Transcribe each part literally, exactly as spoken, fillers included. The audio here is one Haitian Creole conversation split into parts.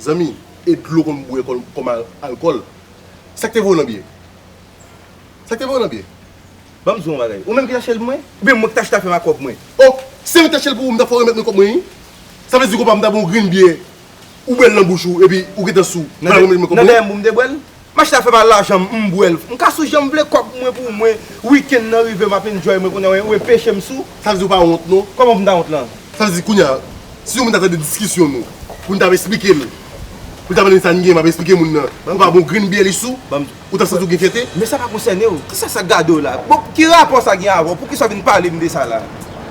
Zanmi, e dlo konn bwè kòm, kòm al-, alkòl. Sa k te voye w nan biyè? Sa k te voye w nan biyè? Ban m di w yon bagay. Ou menm ki t achte l pou mwen? Oubyen mwen ki t achte afè m ak kòb mwen? Oh, si se mwen ki t achte l pou ou, m ta fè w remèt mwen kòb mwen, wi. Sa vle di konpa m ta ba w yon grenn biyè, ou bwè l nan bouch ou, epi ou gentan sou. Ou pa remèt mwen kòb mwen? Nan dèyè m pou m te bwè l? M achte afè m a lajan m, m bwè l. M ka sou jan m vle, kòb mwen pou mwen. Wikenn nan rive, m ap enjoy mwen, kounye a ou enpeche m sou. Sa vle di ou pa wont non? Kòman pou m ta wont lan? Sa vle di kounye a, si yon moun ta tande diskisyon nou, pou n t ap esplike l, pou n t ap tande sa n gen, m ap esplike moun nan, ou pa bon grenn biyè li sou, ou t ap santi w gen fyète? Men sa pa konsène w. Kisa sa gade w la? Bon, ki rapò sa gen avè w? Poukisa w vin pale m de sa la?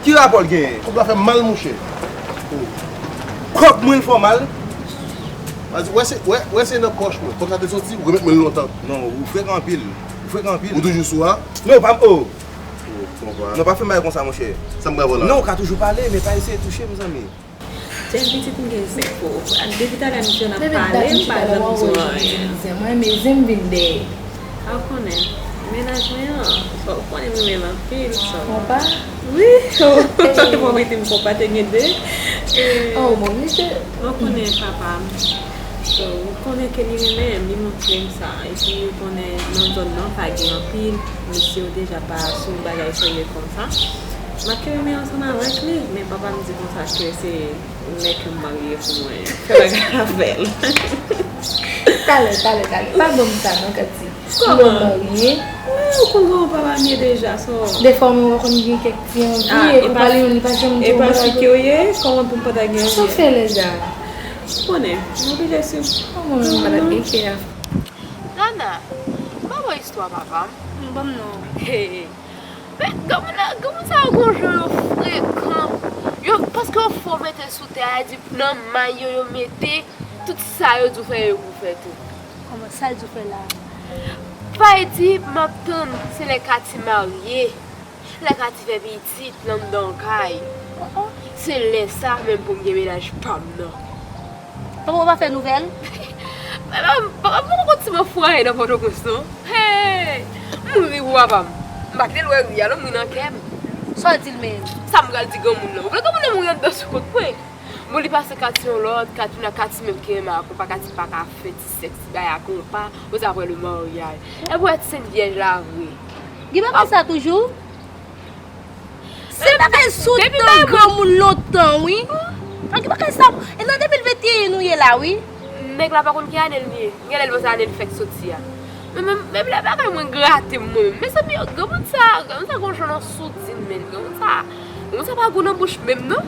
Ki rapò l genyen? Kòb la fè m mal, monchè. Kòb mwen l fè w mal? Wè se, wè, wè se nan pòch mwen. Kòb sa te soti, ou remèt mwen l lontan. Non, ou frekan anpil. Ou frekan anpil. Ou toujou sou a? Non, pa m, oh. Oh, konpa. Non, pa fè m bagay konsa, monchè. Sa m pral la? Non, ou ka toujou pale, men pa eseye touche m, zanmi. Jen pitit m gen zen pou ou. Ak depi talè misye nan pale, m pa janm di w anyen. Mwen renmen zen m vin dèyè. A w konnen, mennaj mwen an, fò w konnen m renmen l anpil, so. Konpa? Wi, fò w mete m konpa te gen de. Oh, bon, misye. Ou konnen papa m. So, ou konnen ke li renmen m, li montre m sa. Epi ou konnen nan zòn nan pa gen anpil mesye yo deja pa sou bagay serye konsa. M ap kenbe men ansanm avèk li, men papa m di konsa ke se nèg ke m marye pou mwen fè bagay avè l. Talè, talè, talè. Pa ban m sa non, Katy. Kòman? Ou marye? Wi, ou konn kòman papa m ye deja, so. Defwa mwen wè konn gen kèk ti anvi, e konpa li menm li pa janm di yon bagay. E pa fi ke w ye, kòman pou m pa ta gen anvi? Sa w fè lè sa? Ou konnen, m oblije swiv. Kòman m pa ta gen kè a? Nana, ba mwen istwa papa m. Ban m non. Hey. Men, granmoun nan, granmoun sa yo gon jan yo frekan. Yo, paske yo fò mete sou tè a, di nan may yo, yo mete tout sa yo di w fè, yo pou fè tou. Kòman sa l di w fè la? Pay di, m ap tann, se lè Katy marye, lè Katy fè pitit, l anndan kay. Se lè sa menm pou m gen mennaj pa m nan. Papa w pa fè nouvèl? Papa m, papa m poko konn ti mò fwaye nan Pòtoprens non. Hey! M ri pou papa m. M pa kite l wè ri a non, m ri nan kè m. Sa w di l menm? Sa m pral di granmoun nan? Ou vle granmoun nan mouri anndan sou kont mwen? Bon, li pase Katy yon lòt, Katy la, Katy menm ki renmen ak konpa, Katy pa ka fè ti sèks, ti bagay ak konpa, osi apre le maryaj. E pou wè ti sent vyèj la vre. Gen bagay sa toujou? Se bagay sou tan granmoun lontan, wi. An gen bagay sa, e nan de mil venteyen nou ye la, wi. Nèg la pa konn ki ane l ye. Genlè l panse ane l fèk soti a. Men, men, menm lè bagay mwen grate m mwen menm. Mezanmi, granmoun sa, granmoun sa gon jan nan soudin, men granmoun sa, granmoun sa pa gou nan bouch menm, non.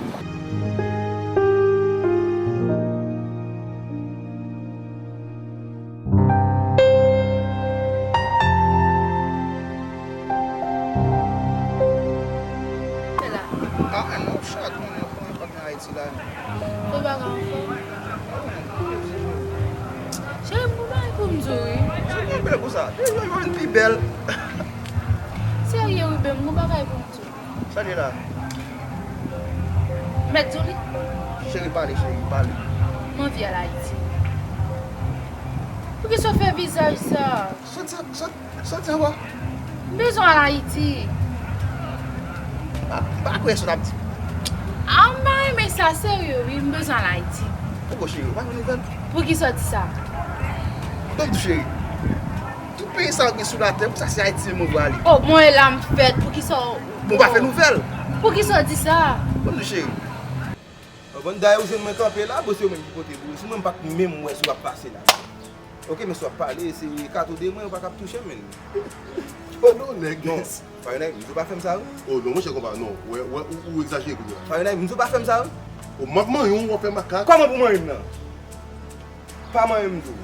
Fè la. Ah, non, chat, mwen, mwen, mwen pa gen Ayiti la. Ou pa ka anfòm? Cheri, m gon bagay pou m di w, wi. Cheri, ou bèl konsa. Cheri, ou vin pi bèl. Serye, wi, bèm, m gon bagay pou m di w. Sa l ye la? Mèt di w li? Cheri, pale, cheri, pale. M anvi al Ayiti. Poukisa w fè vizaj sa? Soti, soti, soti anba. M bezwen al Ayiti. M pa, m pa kwè sa w t ap di. A, m pa renmen sa, serye, wi, m bezwen al Ayiti. Poko cheri, ou pa gen nouvèl? Poukisa w di sa? Donk, cheri, tout peyi sa yo gen sou latè, poukisa se Ayiti menm ou vle ale? Oh, bon, e la m fèt, poukisa w... Bon, ou pa fè nouvèl. Poukisa w di sa? Bon, cheri. Bon, dayè ou jwenn mwen kanpe la, bon, se ou menm ki pote boure sou mwen, m pa t menm wè si w ap pase la. Ok, men si w ap pale, se kato de mwen, ou pa kab touche m, men. Oh non, nèg. Non, pa yon nèg, m di w pa fè m sa, wi. Oh non, monchè, konpa, non. Wè, wè, ou, ou egzajere kounye a. Pa yon nèg, m di w pa fè m sa, wi. Oh, m ap manyen w, w ap fè makak. Kòman pou manyen m nan? Pa manyen m tou.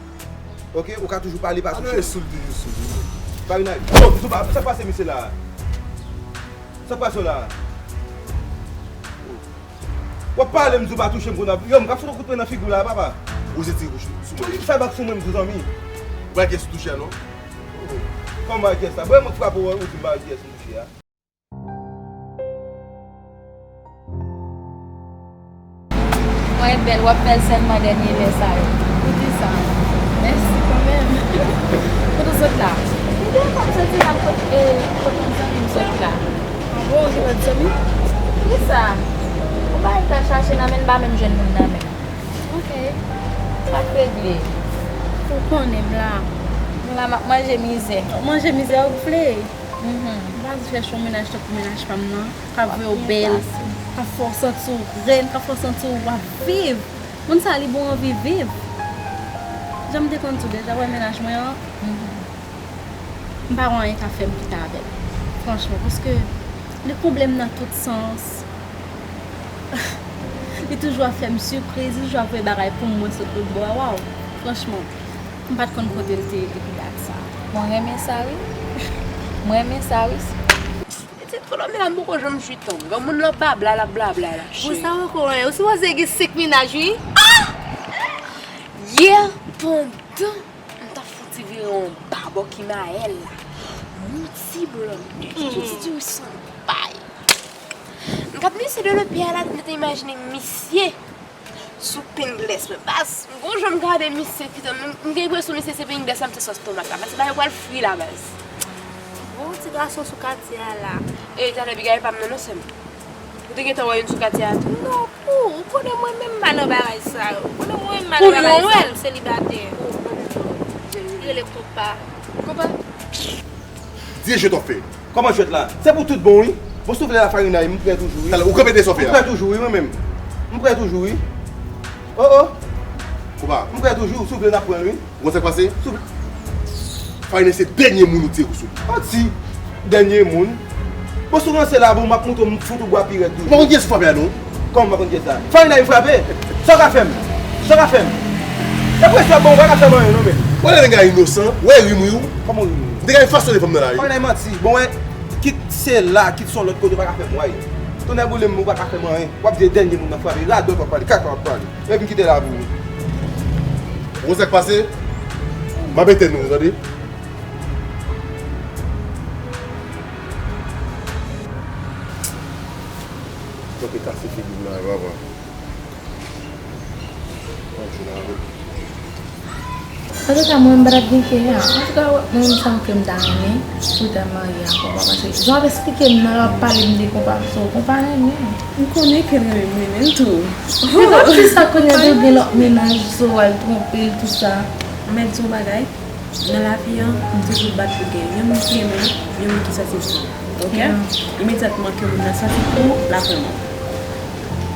Ok, ou ka toujou pale, pa touche. Ann rete sou l toujou sou l. Pa vin ak... Yo, m di w pa, sa k pase misye la? Sa k pase w la? W ap pale, m di w pa touche m konn ap... Yo, m ka fout yon kout pwen nan figi w la, papa. Ou se ti kouch sou mwen. Sa bak sou mwen, m di w zanmi. Ou pa kè sou touche a, non? Kòman m pa kè sa? Bon, mwen frape w, ou di m pa kè sou touche a. Mwen bèl, w ap fè l sèlman dènye lè sa yo. Poukisa? Mèsi kanmenm. Kote w sot la? M te konn soti la kot, e, kot yon zanmi m sot la. Anbo, ou gen lòt zanmi? Poukisa? Ou pa al chache nan men l, m pa menm jwenn moun nan menm. Ok. Sa k te Regle. Ou konnen m la. M la, m ap manje mizè. Manje mizè ou vle. Mhm. M pa chèche yon mennaj tankou mennaj pa m nan. K ap voye w bèl, k ap fè w santi w rèn, k ap fè w santi w ap viv. Moun sa li ba w anvi viv. Jan m te konn di w deja, wè mennaj mwen an, m pa wè anyen k ap fè m kite avè l. Franchman, paske li konble m nan tout sans. Li toujou ap fè m sipriz, li toujou ap voye bagay pou mwen sot lòt bò a. Waw, franchman, m pa t konn kote l te ye depi dat sa. Mwen renmen sa wi. Mwen renmen sa wi. Pitit kolonbi la m poko janm jwi tan. Granmoun nan ap blabla, l ap blabla la. Pou sa ankò, ou sipoze gen senk mennaj wi. Yè, pandan m t ap fè yon ti vire anba bò Kimayèl la, Mouti Blonde, Mouti Dirisan bay. M t ap misye de le pye a la, m te imajine misye sou Pingles mwen. Baz, m gon jan m gade misye, kite m, m gen enpresyon misye se Pingles la mete sòs tomat la. Baz, se bagay yo pral fri la, baz. Gon ti gason sou katye a la. E, talè bigay pa m nan non, sè m. Ou te gentan wè youn sou katye a tou? Non, pou, ou konnen mwen menm m pa nan bagay sa yo. Ou konnen mwen menm m pa nan bagay sa yo, m selibatè. Li rele Konpa. Konpa? Di jwèt w ap fè. Kòman jwèt la? Se pou tout bon wi. Bon, si w vle la Farinay, m prè toujou wi. Talè, ou kanpe de sa w fè a? M prè toujou wi, mwen menm. M prè toujou wi. Oh, oh. Konpa. M prè toujou, si w vle n ap pran l wi. Ou konn sa k pase? Farinay se dènye moun ou tire kou sou li. Manti! Dènye moun? Bon, si w ranse la, bon, m ap montre w, m fout ou bwa pirèt toujou. Ou pa konn kiyès ou frape a non? Kòman m pa konn kiyès la? Farinay m frape? Sa w ka fè m? Sa w ka fè m? E prensip la, bon, ou pa ka fè m anyen non, men. Ou wè nèg la inosan, ou wè rim wi ou. Kòman rim wi? Nèg la fasonnen fanm nan la wi. Farinay manti. Bon, wè, kit se la, kit se yon lòt kote, ou pa ka fè m, wè. Tonnè boule m, ou pa ka fè m anyen. W ap di dènye moun nan frape, radòt w ap pale, kaka w ap pale. Epi m kite la pou ou. Ou konn sa k pase? M ap etenn ou, tande? Ou te kase figi m nan, papa. Antouka, mwen, m pa t ap gen kè a. Antouka, mwen, m santi ke m ta renmen pou ta marye ak Konpa, paske jan w ap esplike m nan, w ap pale m de Konpa, so Konpa renmen. M konnen ke l renmen m, renmen l tou. Se pa ti sa kounye a tou gen lòt mennaj, so w al twonpe l, tout sa. Mwen di w bagay, nan lavi a, m toujou bat pou gen yon moun ki renmen m, yon moun ki santi m pou. Ok? Imedyatman ke moun nan santi pou, l ap renmen w.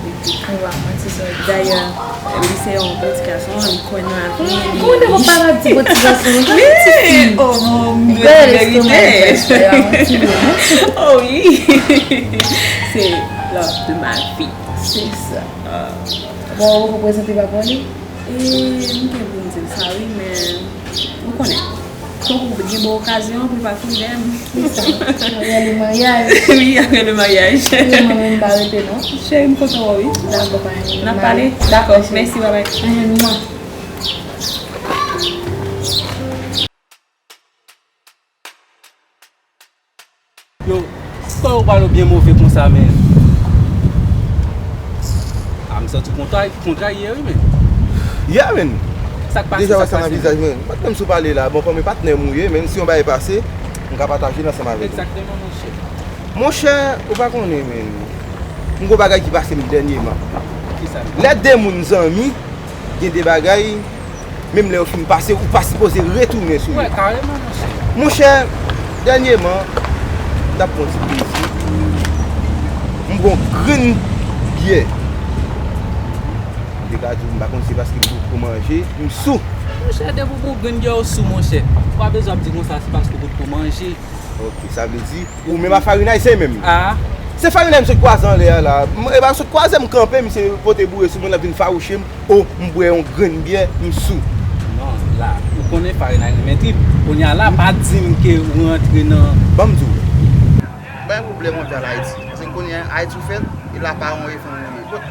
Epi, ou pa manti sa. Dayè, li se yon bon ti gason, li kwè nan avi, li... Ou te pa di bon ti gason, non, ti fi. Oh, mon Dieu, verite. Oh, wi. Se love de ma vie. Se sa. Bon, ou prezante papa w li? E, m gen pou m di l sa, wi, men ou konnen. Fòk ou gen bon okazyon pou l pa konnen. Kisa? Apre le maryaj. Wi, apre le maryaj. Wi, mwen menm m pa rete non. Cheri, m kontan wè w wi. Dakò, pa gen. N ap pale? Dakò, mèsi, babay. Mwen. Yo, kòman ou pale byen move konsa, men? A, m santi w kontrarye wi, men. Yeah, men. Sa k pase? Deja wè sa nan vizaj mwen. M pa t menm sou pale la. Bon, kòm e patnè m ou ye, men si yon bagay pase, m ka pataje l ansanm avèk ou. Egzakteman, monchè. Monchè, ou pa konnen, men. M gon bagay ki pase m dènyeman. Kisa? Lè de moun zanmi, gen de bagay, menm lè yo fin pase, ou pa sipoze retounen sou yo. Wè, kareman, monchè. Monchè, dènyeman, m t ap pran ti plezi. M pran yon grenn byè. M te ka di w, m pa konn si se paske m poko manje, m sou. Monchè, depi w pran yon grenn byè, ou sou, monchè. Ou pa bezwen ap di konsa, se paske w poko manje. Ok, sa vle di, ou menm a Farinay se menm. Ah. Se Farinay m sot kwaze anlè a la. M, e pa sot kwaze m kanpe, misye pote boure sou mwen, l ap vin fawouche m. O, m bwè yon grenn byè, m sou. Non, la, ou konnen Farinay renmen trip. Kounye a la, pa di m ke ou rantre nan... Ban m di w. Pa gen pwoblèm, ou antre al Ayiti. Paske kounye a, Ayiti ou fèt, e la pa yon refren ou ye.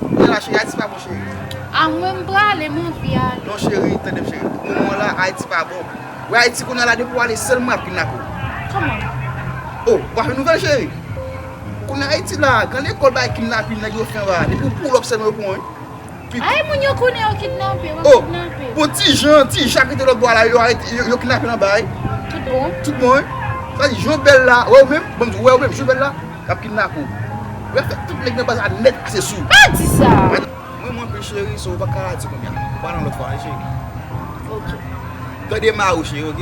Kounye a la, cheri, Ayiti pa bon, cheri. A, mwen, m prale, m anvi ale. Non, cheri, tande m, cheri. Pou moman la, Ayiti pa bon. Ou wè Ayiti kounye a la, depi w ale sèlman y ap kidnape w. Kòman? O, ou pa jwenn nouvèl, cheri? Kounye a Ayiti la, gran lekòl bay kidnapin, nèg yo fè anba. Depi w pull up sèlman yo pran w, wi. Ay, moun yo konnen yo kidnape, w ap kidnape. O, bon, Ti Jan, Ti Jak rete lòt bò a la, yo arete, yo, yo kidnape l anba, wi. Tout bon? Tout bon, wi. Sa di, Jan Bèl la, wè w menm, bon, wè w menm, Jan Bèl la, y ap kidnape w. Ou wè fè tout nèg nan baz la nèt pase sou. Pa di sa! Mwen, mwen, Cheri, so ou pa ka la di kounye a. Ou pa nan lòt fwa, wi, cheri. Ok. Tande ma ou, cheri, ok?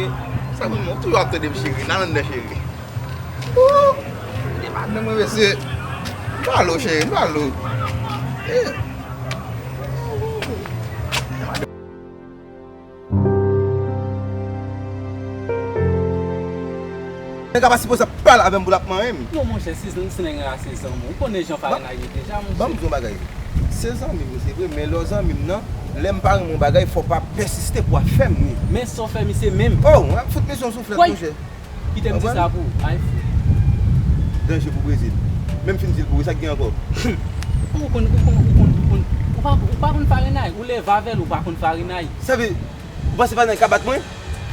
Sa konn ou toujou ap tande m, cheri. Nan anndan, cheri. Ooh! Tande madanm mwen, mesye. M pa lou, cheri, m pa lou. Eh. Nèg la pa sipoze ap pale avè m pou l ap manyen m. Non, monchè, si, si nèg la se zanmi w, ou konnen jan farinay ye deja, monchè. Ban m di w yon bagay. Se zanmi m, se vre, men lè w zanmi m nan, lè m pa renmen yon bagay, fò w pa pèsiste pou w ap fè m li. Men sa w fè misye menm. Oh, w ap fout misye yon souflèt, monchè. Kite m di sa pou ou. Ay, fou. Danje pou Brezil. Menm fin di l pou ou, sa k gen ankò? Ou konn, ou konn, ou konn, ou konn, ou pa, ou pa konn farinay. Ou leve avè l, ou pa konn farinay. Sa vle, ou panse farinay ka bat mwen?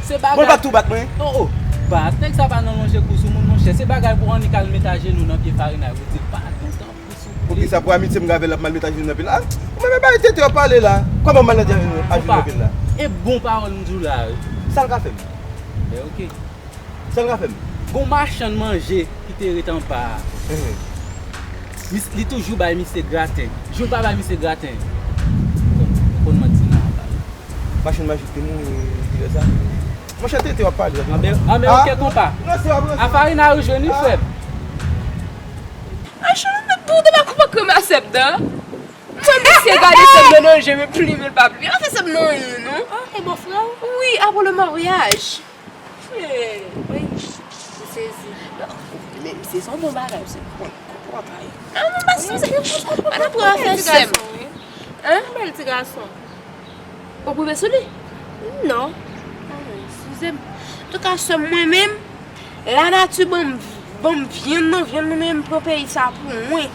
Se bagay. Mwen pa tou bat mwen. Oh, oh. Bat. Nèg sa pa nan lonje kou sou moun, monchè. Se bagay pou annik al met ajenou nan pye farinay. Ou di l padon, tanpri, souple. Poukisa pou amitye m gen avè l ap mal met ajenou nan pye l? Ah, ou menm e bay tete w ap pale la. Kòman m mal met ajenou, ajenou nan pye l la? E bon pawòl m di w la, wi. Sa l ka fè m? Ben, ok. Sa l ka fè m? Gon machann manje ki te ret anba a. Ehn. Mis-, li toujou bay misye graten. Jou l pa bay misye graten. Bon, ou konn manti nan anba. Machann manje ki te mouri, kilè sa? Monchè, tete w ap pale. Anben, anben, ok, konpa. Ranse w ap ranse. A farinay ou jwenn, wi, frè m. Ay, chou, mèt pou ou te pa konpa kreme a sèm nan. Mwen, mesye, gade sèm nan nan je m, plime l pa plime. An fè sèm nan anyen, non. Ah, e bòfrè w? Wi, apre le maryaj. Frè, wi, m sezi. Men, se yon bon bagay, se bon, konpòtay. Ah, non, pa si, se, pa nan pran afè sèm. Hein? Yon bèl ti gason. Ou prive sou li? Non. Ah, eskize m. Antouka, sè m, mwen menm, lanati ban m, ban m vyann nan, vyann nan, men m pran peyi sa pou mwen.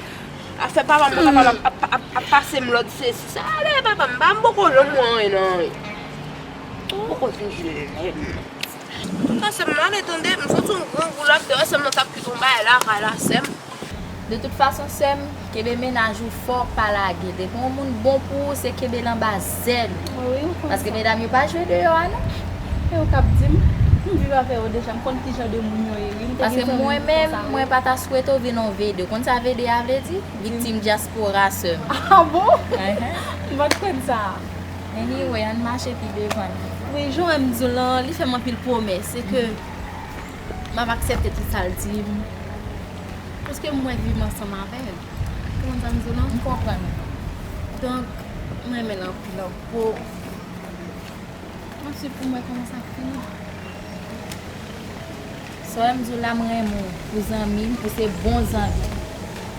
Afè papa m nan kapab ap, ap, ap, ap pase m lòd sesi. Sa ale, papa m, pa m poko janm wè anyen nan anyen. M poko vin jwenn lè m. Antouka, sè m, m ale tande, m santi yon grangou la, m te wè sè m nan t ap kite yon bagay lakay la, sè m. De tout fason, sè m, kenbe mennaj ou fò, pa lage. Depi yon moun bon pou ou, se kenbe l anba zèl ou. Wi, wi, m konn sa. Paske medam yo pa jwe deyò a, non. E ou k ap di m, m viv avè yo deja, m konn ki jan de moun yo ye, wi. M te gen zanmi m konsa, wi. Paske mwen menm, mwen pa ta swete w vin yon V D. Ou konn sa V D a vle di? Viktim dyaspora, sè m. Ah bon? Enhen. M pa t konn sa. Anyway, ann mache pi devan. Wi, jan w wè m di w lan, li fè m anpil pwomès. Se ke m ap aksepte tout sa l di m. Paske m wè viv ansanm avè l. Ou konprann sa m di w lan? M konprann. Donk, m renmen l anpil, anpil. M ap swiv pou m wè kòman sa ap fini. Sa w wè m di w la, m renmen w pou zanmi m, pou se bon zanmi.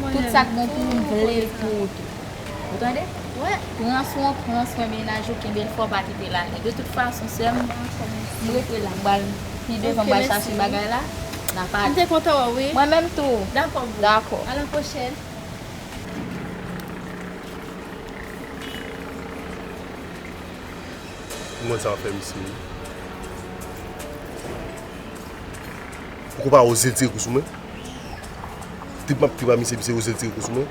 Tout sa k bon pou ou, m vle l pou ou tou. Ou tande? Wi. Pran swen w, pran swen mennaj ou, kenbe l fò, pa kite l ale. De tout fason, sè m, m rete la, m pral pi devan, m pral chache bagay la, n a pale. M te kontan wè w, wi. Mwen menm tou. Dakò, boo. Dakò. A la pwochèn. Mwen sa w fè misye. Poko pa oze tire kou sou mwen. Trip m ap trip a misye, misye oze tire kou sou mwen.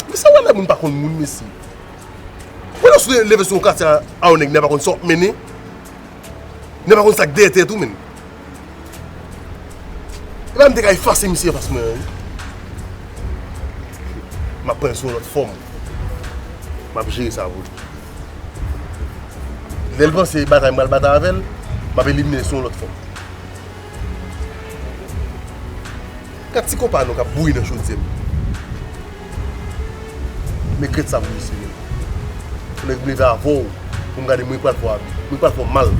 Men sa w wè lè moun pa konn moun, mesye. Ou wè lè w leve sou yon katye a, a yon nèg, nèg pa konn sa w ap mennen. Nèg pa konn sa k dèyè tèt ou, menm. Epa m te ka efase misye anfas mwen an, wi. M ap pran l sou yon lòt fòm. M ap jere sa pou li. Lè l panse batay m pral batay avè l, m ap elimine l sou yon lòt fòm. Gad ti konpa nou k ap bouyi nan chodyè m. Men krèt sa pou misye menm. Fò nèg m leve avè w pou m gade mwen pral fè w abi. Mwen pral fè w mal.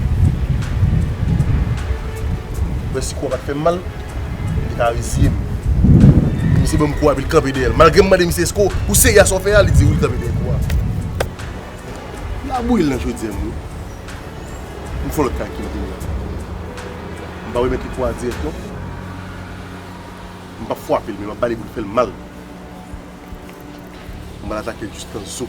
Mwen si kou a pa t fè m mal, m te ka reziye m. Misye ban m kou a, epi l kanpe dèyè l. Malgre m mande misye, èske w serye a sa w fè a? Li di wi, l kanpe dèyè kou a. M ap bouyi l nan chodyè m, wi. M fè yon lòt kalkil kounye a. M p ap remèt li kou a dirèk, non. M p ap frape l, men m ap ba li pou l fè l mal. M pral atake l jistan zo.